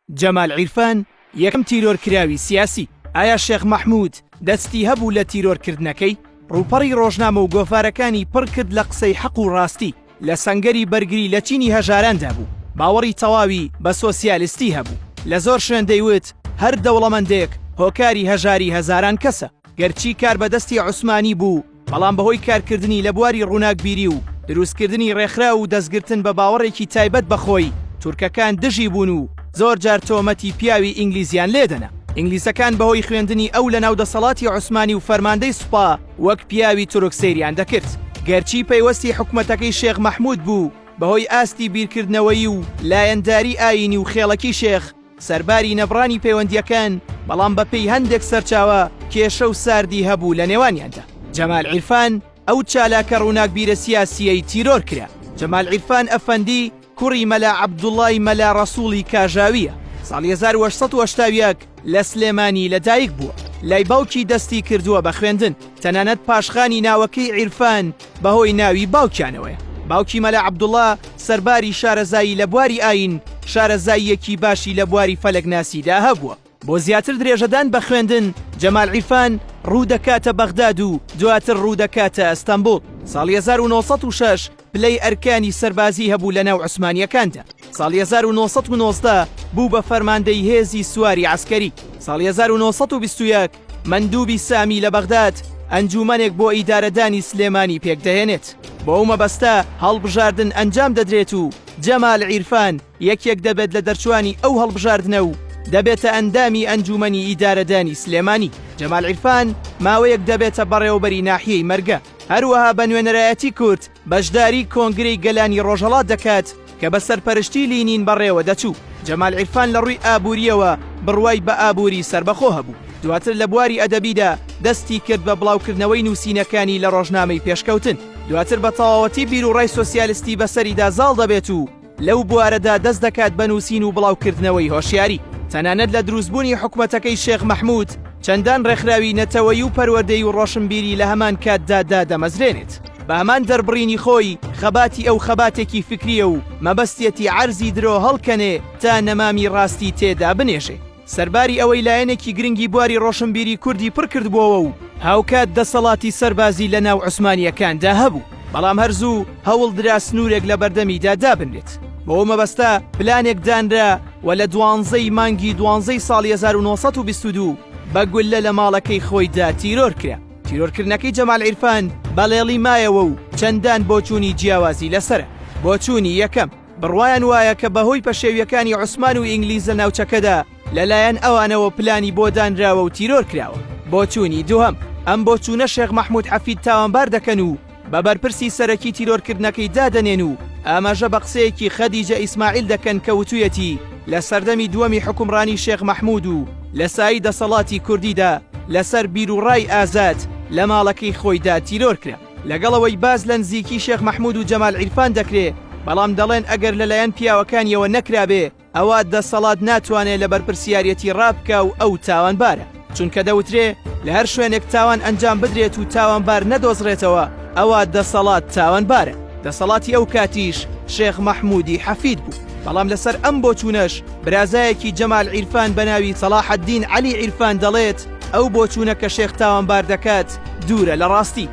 جەمال عیرفان، یەکەم تیرۆرکراوی سیاسی. ئایا شێخ مەحمود دەستی هەبوو لە تیرۆرکردنەکەی؟ ڕووپەڕی ڕۆژنامە و گۆڤارەکانی پڕ کرد لە قسەی حەق و ڕاستی، لە سەنگەری بەرگری لە چینی هەژاراندا بوو، باوەڕی تەواوی بە سۆسیالستی هەبوو، لە زۆر شوێن دەیوت هەر دەوڵەمەندێک هۆکاری هەژاری هەزاران کەسە. گەرچی کاربەدەستی عوسمانی بوو، بەڵام بەهۆی کارکردنی لە بواری ڕووناکبیری و دروستکردنی ڕێکخراو و دەستگرتن بە باوەڕێکی تایبەت بە خۆی، تورکەکان دژی بوون و زۆر جار تۆمەتی پیاوی ئینگلیزیان لێدەنا. ئینگلیزەکان بەهۆی خوێندنی ئەو لەناو دەسەڵاتی عوسمانی و فەرماندەی سوپا وەک پیاوی تورک سەیریان دەکرد. گەرچی پەیوەستی حکومەتەکەی شێخ مەحمود بوو، بەهۆی ئاستی بیرکردنەوەیی و لایەنداری ئایینی و خێڵەکی شێخ، سەرباری نەبڕانی پەیوەندییەکان، بەڵام بەپێی هەندێک سەرچاوە کێشە و ساردی هەبوو لە نێوانیاندا. جەمال عیرفان، ئەو چالاکە ڕووناکبیرە سیاسییەی تیرۆر کرا. جەمال عیرفان ئەفەندی کوڕی مەلا عەبدوڵای مەلا ڕەسووڵی کاژاوییە. ساڵی 1881 لە سلێمانی لە دایک بووە. لای باوکی دەستی کردووە بە خوێندن. تەنانەت پاشخانی ناوەکەی عیرفان بەهۆی ناوی باوکیانەوەیە. باوکی مەلا عەبدوڵا سەرباری شارەزایی لە بواری ئایین، شارەزاییەکی باشی لە بواری فەلەکناسیدا هەبووە. بۆ زیاتر درێژەدان بە خوێندن، جەمال عیرفان ڕوو دەکاتە بەغداد و دواتر ڕوو دەکاتە ئەستەنبوڵ. ساڵی 1906 پلەی ئەرکانی سەربازی هەبوو لەناو عوسمانییەکاندا. ساڵی 1919 بوو بە فەرماندەی هێزی سواری عەسکەری. ساڵی 1921 مەندوبی سامی لە بەغداد ئەنجوومەنێک بۆ ئیدارەدانی سلێمانی پێکدەهێنێت. بۆ ئەو مەبەستە هەڵبژاردن ئەنجام دەدرێت و جەمال عیرفان یەکێک دەبێت لە دەرچووانی ئەو هەڵبژاردنە و دەبێتە ئەندامی ئەنجوومەنی ئیدارەدانی سلێمانی. جەمال عیرفان ماوەیەک دەبێتە بەڕێوەبەری ناحیەی مەرگە. هەروەها بە نوێنەرایەتی کورد بەشداری کۆنگرەی گەلانی ڕۆژهەڵات دەکات کە بە سەرپەرشتی لینین بەڕێوە دەچوو. جەمال عیرفان لە ڕووی ئابوورییەوە بڕوای بە ئابووری سەربەخۆ هەبوو. دواتر لە بواری ئەدەبیدا دەستی کرد بە بڵاوکردنەوەی نووسینەکانی لە ڕۆژنامەی پێشکەوتن. دواتر بە تەواوەتی بیروڕای سۆسیالستی بەسەریدا زاڵ دەبێت و لەو بوارەدا دەست دەکات بە نووسین و بڵاوکردنەوەی هۆشیاری. تەنانەت لە دروستبوونی حکومەتەکەی شێخ مەحمود، چەندان ڕێکخراوی نەتەوەیی و پەروەردەیی و ڕۆشنبیری لە هەمان کاتدا دادەمەزرێنێت. بە هەمان دەربڕینی خۆی، خەباتی ئەو خەباتێکی فیکرییە و مەبەستیەتی عەرزی درۆ هەڵکەنێ تا نەمامی ڕاستی تێدا بنێژێ. سەرباری ئەوەی لایەنێکی گرنگی بواری ڕۆشنبیری کوردی پڕ کردبۆوە و هاوکات دەسەڵاتی سەربازی لە ناو عوسمانییەکاندا هەبوو، بەڵام هەر زوو هەوڵ درا سنوورێک لە بەردەمیدا دابنرێت. بۆ ئەو مەبەستە پلانێک دانرا و لە دوانزەی مانگی دوانزەی ساڵی 1922 بە گوللە لە ماڵەکەی خۆیدا تیرۆر کرا. تیرۆرکردنەکەی جەمال عیرفان بە ڵێڵی مایەوە و چەندان بۆچوونی جیاوازی لەسەرە. بۆچوونی یەکەم. بڕوایان وایە کە بەهۆی پەشێویەکانی عوسمان و ئینگلیز لە ناوچەکەدا لەلایەن ئەوانەوە پلانی بۆ دانراوە و تیرۆر کراوە. بۆچوونی دووهەم، ئەم بۆچوونە شێخ مەحمود حەفید تاوانبار دەکەن و بە بەرپرسی سەرەکی تیرۆرکردنەکەی دادەنێن و ئاماژە بە قسەیەکی خەدیجە ئیسماعیل دەکەن کە وتویەتی لە سەردەمی دووەمی حوکمڕانی شێخ مەحمود و لە سایەی دەسەڵاتی کوردیدا لەسەر بیروڕای ئازاد لە ماڵەکەی خۆیدا تیرۆر کرا. لەگەڵ ئەوەی باس لە نزیکی شێخ مەحمود و جەمال عیرفان دەکرێ، بەڵام دەڵێن ئەگەر لەلایەن پیاوەکانیەوە نەکرابێ ئەوا دەسەڵات ناتوانێ لە بەرپرسیاریەتی ڕابکا و ئەو تاوانبارە، چونکە دەوترێ لە هەر شوێنێک تاوان ئەنجام بدرێت و تاوانبار نەدۆزرێتەوە ئەوا دەسەڵات تاوانبارە، دەسەڵاتی ئەو کاتیش شێخ مەحمودی حەفید بوو. بەڵام لەسەر ئەم بۆچوونەش برازایەکی جەمال عیرفان بەناوی سەڵاحەدین عەلی عیرفان دەڵێت، ئەو بۆچوونە کە شێخ تاوانبار دەکات دوورە لە ڕاستی.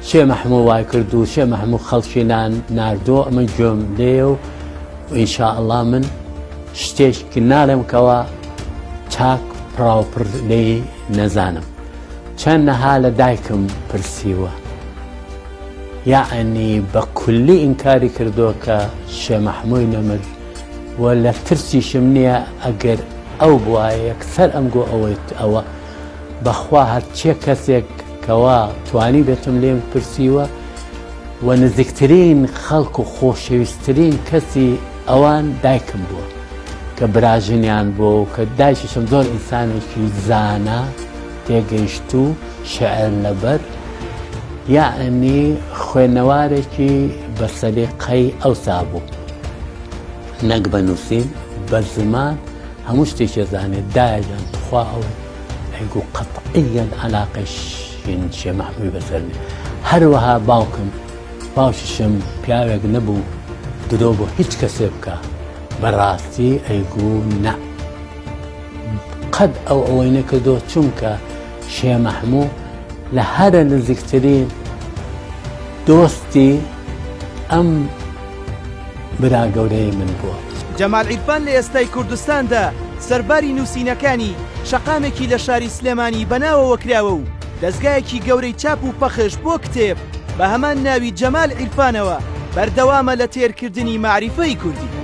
شێ مەحموو وای کرد و شێ مەحموو خەڵکی نان ناردۆ ئەمن گوێم لێیە و ئین شاء اللە من شتێک ناڵێم کەوا چاک پڕاوپڕ لێی نەزانم چەند نەها لە دایکم پرسیوە یەعنی بە کولی ئینکاری کردووە کە شێ مەحمووی نەمر و لە ترسیشم نییە ئەگەر ئەو بوایە یەکسەر ئەمگۆ ئەوەی ئەوە بەخوا هەرچێ کەسێک کەوا توانی بێتم لێم پرسیوە و نزیکترین خەڵک و خۆشەویستترین کەسی ئەوان دایکم بووە کە براژنیان بووە و کە دایکیشم زۆر ئینسانێکی زانا تێگەیشتوو شعر لەبەر یەعنی خوێنەوارێکی بە سەلیقەی ئەوسا بوو نەک بە نووسین بە زمان هەموو شتێکی زانێت دایەجان تخوا ئەو ئەیگو قەتعیەن عەلاقەی شین شێ مەحمووی بەسەر نیە هەروەها باوکم باوکیشم پیاوێک نەبوو درۆ بۆ هیچ کەسێ بکە. بەڕاستی ئەیگوو نا قەت ئەو ئەوەی نەکردووە چونکە شێ مەحموو لە هەرە نزیکترین دۆستی ئەم برا گەورەی من بووە. جەمال عیرفان لە ئێستای کوردستاندا سەرباری نووسینەکانی، شەقامێکی لە شاری سلێمانی بەناوەوە کراوە و دەزگایەکی گەورەی چاپ و پەخش بۆ کتێب بە هەمان ناوی جەمال عیرفانەوە بەردەوامە لە تێرکردنی مەعریفەی کوردی.